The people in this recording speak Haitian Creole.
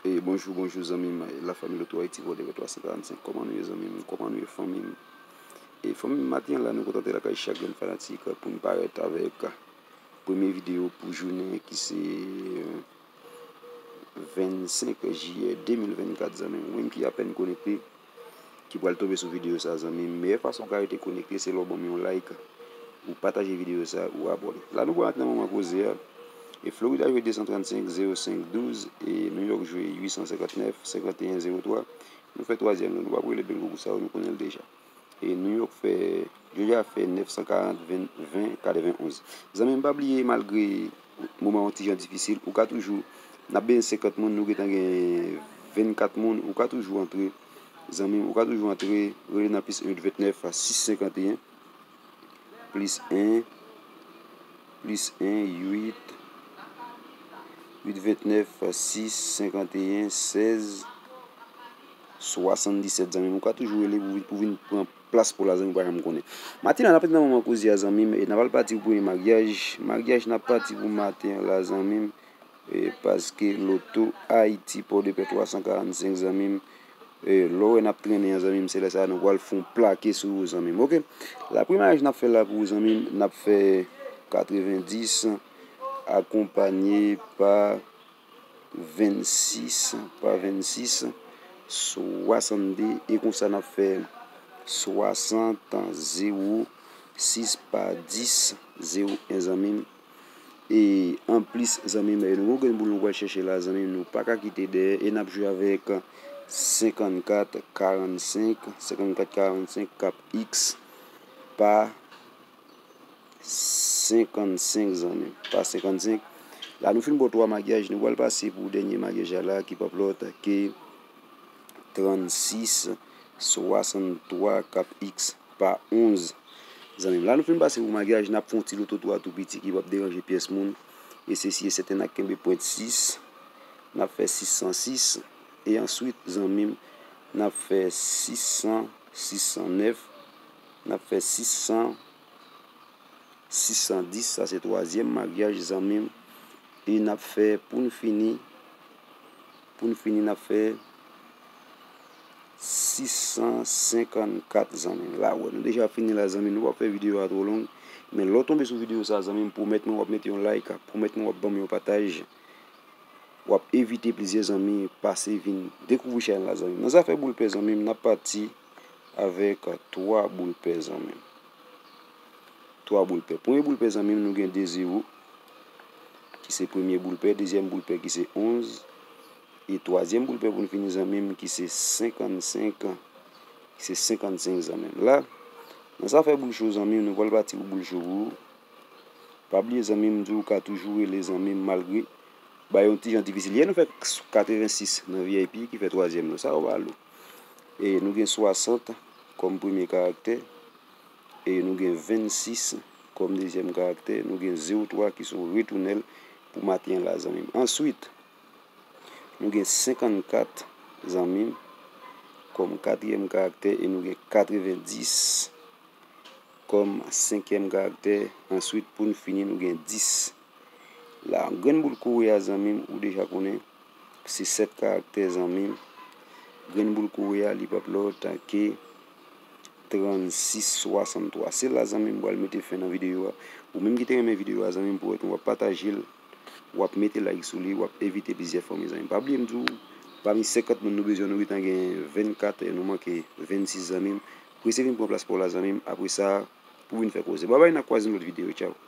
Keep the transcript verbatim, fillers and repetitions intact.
E bonjou, bonjou zanmi m, la famille Loto Haïti, Vodevè twa san karannsenk. Kòman nou ye zanmi m? Kòman nou ye fanmi m? E fanmi m, maten an la, nou kontante lakay chak grenn fanatik pou n parèt avèk premye videyo pou jounen ki se vennsenk jiyè de mil vennkat, zanmi m. Ou menm ki apèn konekte, ki pral tonbe sou videyo sa, zanmi m, meyè fason w ka rete konekte, se lè w ban m yon like, ou pataje videyo sa, ou abòne. La, nou pral antre nan moman koze a. E Florid a jwe de san trannsenk, zewo senk, douz, e New York jwe uit san senkantnèf, senkanteyen, zewo twa. Nou fè twazyèm nan, nou p ap rele bingo pou sa yo, nou konnen l deja. E New York fè, Georgia fè nèf san karant, ven, ven, katrevenonz. Zanmi m, pa bliye, malgre moman an ti jan difisil, ou ka toujou, n ap benyen senkant moun, nou gentan gen vennkat moun, ou ka toujou antre, zanmi m, ou ka toujou antre, rele nan plis en uit ventnèf sis senkanteyen, plis en, plis en, uit, uit ventnèf sis senkanteyen sèz swasanndisèt, zanmi m. Ou ka toujou rele pou, pou vin pran plas pou la, zanmi, ou pa janm konnen. Maten an, n ap nan moman koze a, zanmi m, e n ap al pati pou premye maryaj. Maryaj n ap pati pou maten an la, zanmi m, e paske Loto Ayiti Pòdepè twa san karannsenk, zanmi m, e lè w wè n ap trennen an, zanmi m, se lè sa a nou pral fè yon plake sou ou, zanmi m, oke? La, premye maryaj n ap fè la pou ou, zanmi m, n ap fè katrevendis akonpanye pa vennsis pa vennsis, swasannde, e konsa n ap fè swasant, zewo sis pa dis, zewo en, zanmi m. E anplis, zanmi m, nou gen yon grenn boul nou pral chèche la, zanmi m, nou pa ka kite dèyè, e n ap jwe avèk senkannkat karannsenk, senkannkat karannsenk k ap x pa senkannsenk, zanmi m, pa senkannsenk. La, nou fin bò twa maryaj, nou pral pase pou dènye maryaj la la, ki p ap lòt ke trannsis swasanntwa k ap x pa onz, zanmi m. La, nou fin pase pou maryaj, n ap fè yon ti loto twa tou piti ki p ap deranje pyès moun. E se si e sèten n ap kenbe pwent sis, n ap fè sis san sis. E answit, zanmi m, n ap fè sis san, sis san nèf, n ap fè sis san, sis san dis, sa se twazyèm maryaj, zanmi m. E n ap fè, pou n fini, pou n fini, n ap fè sis san senkannkat, zanmi m. La, wè, nou deja fini la, zanmi m. Nou p ap fè videyo a twò long. Men lè w tonbe sou videyo sa, zanmi m, pwomèt mwen w ap mete yon like, pwomèt mwen w ap ban m yon pataj. W ap envite plizyè zanmi pase vin dekouvri chèn la, zanmi m. Nan zafè boul pè, zanmi m, n ap pati avèk twa boul pè, zanmi m. Twa boul pè. Premye boul pè, zanmi m, nou gen de zewo, ki se premye boul pè. Dezyèm boul pè, ki se onz. E twazyèm boul pè pou n fini, zanmi m, ki se senkannsenk, ki se senkannsenk, zanmi m. La, nan zafè boul cho, zanmi m, nou pral pati pou boul cho pou ou. Pa bliye, zanmi m, di w ka toujou rele, zanmi m, malgre bagay yon ti jan difisil. Yè nou fè katrevensis nan V I P ki fè twazyèm nou. Sa yo pa lou. E nou gen swasant kòm premye karaktè. E nou gen vennsis kòm dezyèm karaktè. Nou gen zewo twa ki se yon retounèl pou maten an la, zanmi m. Answit, nou gen senkannkat, zanmi m, kòm katriyèm karaktè. E nou gen katrevendis kòm senkyèm karaktè. Answit, pou n fini, nou gen dis. La, grenn boul kore a, zanmi m, ou deja konnen, se sèt karaktè, zanmi m. Grenn boul kore a, li p ap lòt ke trannsis swasanntwa. Se la, zanmi m, m pral mete fen nan videyo a. Ou menm ki te renmen videyo a, zanmi m, pwomèt mwen w ap pataje l, w ap mete like sou li, w ap envite plizyè fanmi, zanmi m. Pa bliye m di w, pami senkant moun nou bezwen, nou gentan gen vennkat, e nou manke vennsis, zanmi m. Prese vin pran plas pa w la, zanmi m. Apre sa, pou vin fè koze. Babay, n a kwaze nan lòt videyo. Tchaw.